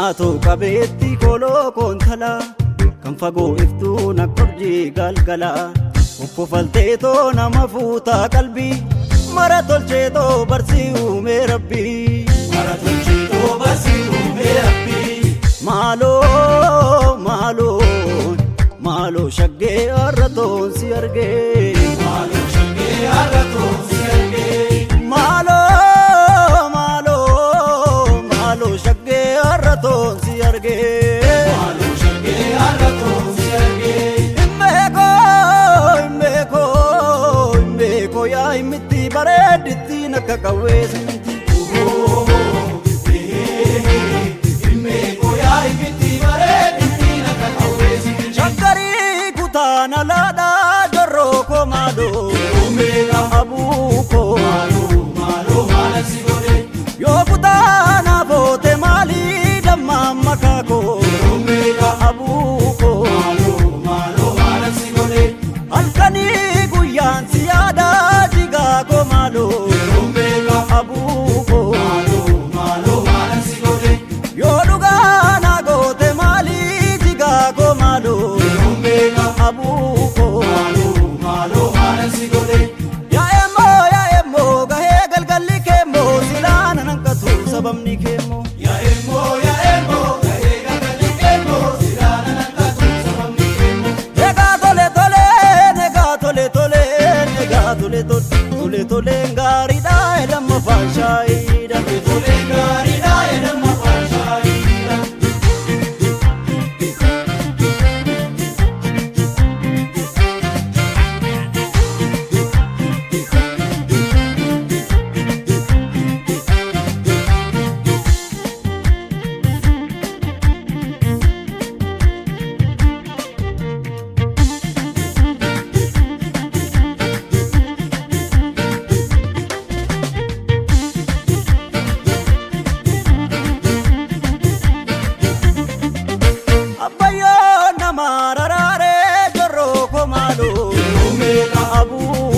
Naatoo qabeetti koloo koontalaa kan fagoo iftuu na korjii galgalaa okkofalteetoo nama fuutaa qalbii mara tolcheetoo barsii uumee rabbii. Mara tolcheetoo barsii uumee rabbii. Maaloo maaloo maaloo shaggee har'a toon si argee. Maaloo shaggee har'a toon si argee. Maaloo maaloo maaloo shaggee har'a toon si argee. Maaloo shaggee har'a toon si argee. Imbeekoo imbeekoo imbeekoo yaa himitti bareeddittiin akka qawwee siminti. Imbeekoo yaa himitti bareeddittiin akka qawwee siminti. Shaggarii kutaan alaadhaa jorroo koo maaloo Yeroo abuu koo. Maaloo maaloo maala si godhe. Yoo kutaa naafoote maalii dammaa makaa koo Yeroo abuu koo. Maaloo maaloo maala si godhe. Halkanii guyyaan si yaada jigaa koo maaloo Yeroo abuu koo. Maaloo maaloo maala si godhe. Yoo dhugaa naa goote maalii jigaa koo maaloo Yeroo abuu koo. Maaloo maaloo maala si godhe. Yaa'emmoo yaa'emmoo gahee galgalli keemmoo silaa nan hanqatu sababni keemmoo. Yaa'emmoo yaa'emmoo gahee galgalli keemmoo silaa nan hanqatu sababni keemmoo. Egaa tole tole egaa tole tole egaa tole tole tole tole gaariidha lammaffaan shaayiidha. Tolee gaariidha jedhama faashaayiidha. Abbayyoo nama raraaree jorroo koo maaloo Yeroo abuu.